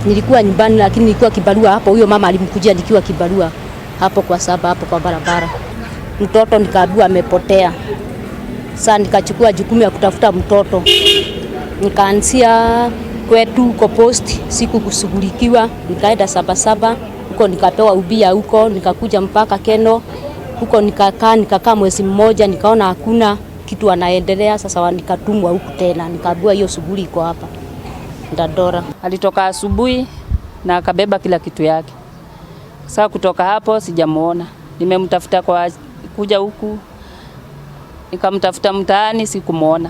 Nilikuwa nyumbani lakini nilikuwa kibarua hapo. Huyo mama alimkujia nikiwa kibarua hapo kwa saba hapo kwa barabara. Mtoto nikaambiwa amepotea. Sasa nikachukua jukumu ya kutafuta mtoto, nikaanzia kwetu huko post, siku kushughulikiwa, nikaenda Sabasaba huko nikapewa ubia huko, nikakuja mpaka Keno huko nikakaa, nikakaa mwezi mmoja, nikaona hakuna kitu anaendelea. Sasa nikatumwa huku tena, nikaambiwa hiyo shughuli iko hapa Dandora. Alitoka asubuhi na akabeba kila kitu yake. Sasa kutoka hapo sijamuona, nimemtafuta kwa kuja huku nikamtafuta mtaani, sikumuona.